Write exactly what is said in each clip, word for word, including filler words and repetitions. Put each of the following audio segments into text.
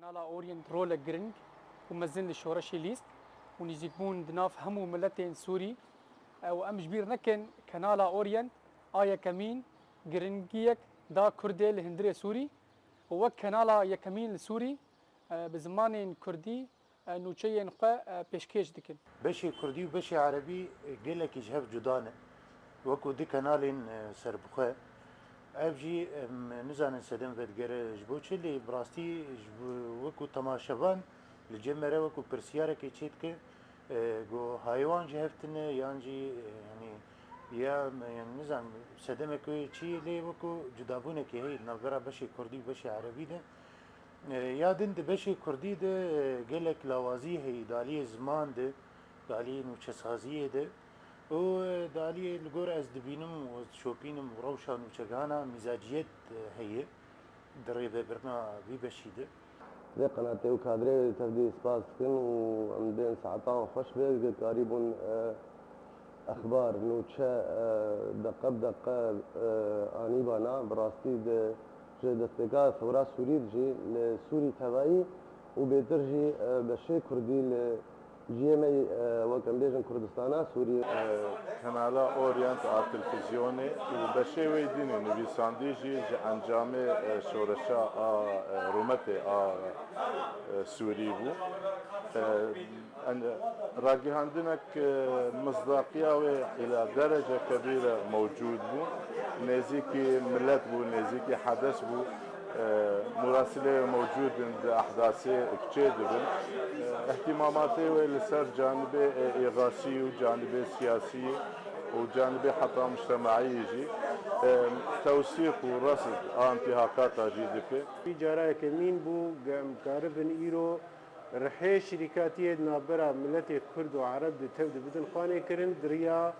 Kanala Orient rolek giring û mezin li şoreşê lîst û nîzîkbûn di nav hemû miletên Sûrî. Ew em ji bîr nekin, Kanala Orient a yekemîn giringiyek da Kurdê li hundirê Sûrî û wek kanala yekemîn li Sûrî, e, bi zimanên Kurdî, e, nûçeyên xwe, e, pêşkêş dikin. Beşê Kurdî û beşê Erebî, e, gelekî ji hev cuda ne. Wekû du kanalên, e, serbixwe. Ev jî, em nizanin sedem vedigere ji bo çi, lê bi rastî ji bo, wekû temaşevan li cem me re wekû pirsiyarekê çêdike, e, ku hayê wan ji hev tune yan jî, e, yanî ya, yanî nizanim sedemek wê çi ye, lê wekû cudabûnekê heye di navbera beşê Kurdî û beşê Erebî de. E, ya din di beşê Kurdî de, e, gelek lawazî heye di aliyê ziman de, di aliyê nûçesaziyê de û, e, di aliyê li gor ez dibînim û ez dişopînim û rewşa nûçegihana mîzaciyet, e, heye di rêvebirina vî beşî de. Vê qenatê û kadrê wê tevdî spas dikin û em bên saetan xweş be, ge karîbûn, e, exbar, nûçe, e, deqe bi deqe, e, anîbana, bi rastî di, ji destpêka Sewra Sûrî de jî li Sûrî tevayî û bêtir jî, e, beşê Kurdî li cihê me, e, wek em bêjin Kurdistana Sûrî. E, Kanala Orient a televîzyonê û beşê wê dînê nivîsandî jî ji encamê, e, şoreşa a, e, rûmetê a, e, Sûrî bû. E, En, ragihandinek, e, mizdaqiya wê îla derece kebîre mewcûd bû. Nêzîkî milet bû, nêzîkî hedes bû. E, murasilê wê mewcûd in di ehdasê çê dibin. E, ihtimamatê wê li ser canibê, e, îxasî û canibê siyasî û canibê heta mujtemaî jî, e, tewsîq û resd a intihakata jî dike. Vî cara yekemîn bû, em karibin îro rihê şirîkatiyê di navbera miletê Kurd û Ereb de tev de bidin xwanê kirin, di riya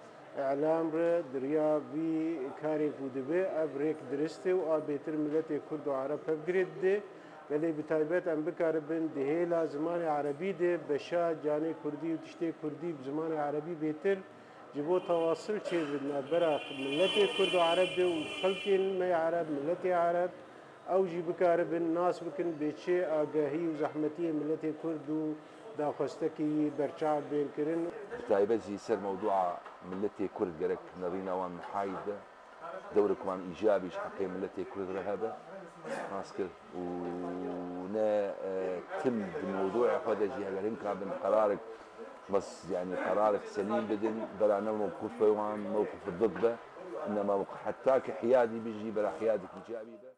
îlam re, di riya vî karê ku dibe, ev rêk dirist e û a bêtir miletê Kurd û Ereb hevgirê dide. Belê bi taybet em bikaribin di hêla zimanê Erebî de beşa canê Kurdî û tiştê Kurdî bi zimanê Erebî bêtir ji bo tewasil çêbin navbera miletê Kurd û Ereb de û xelkên me yê Ereb, miletê Ereb, ew jî bikaribin nas bikin, bê çi agahî û zehmetiyê miletê Kurd û daxwestekî wî berçav bên kirin. Bi taybet jî ser mewdûa miletê Kurd gerek nerîna wan niha yî be, dewrek wan îcabî ji heqê miletê Kurd re hebe, nas kir û ne, e, tim di mewdûê xwe de jî heger hinka bin qerarek, bes, yanî qerarek selîm bidin, bera ne mewqifê wan mewqif did be, inema heta ki hiyadî bi jî bera hiyadek îcabî be.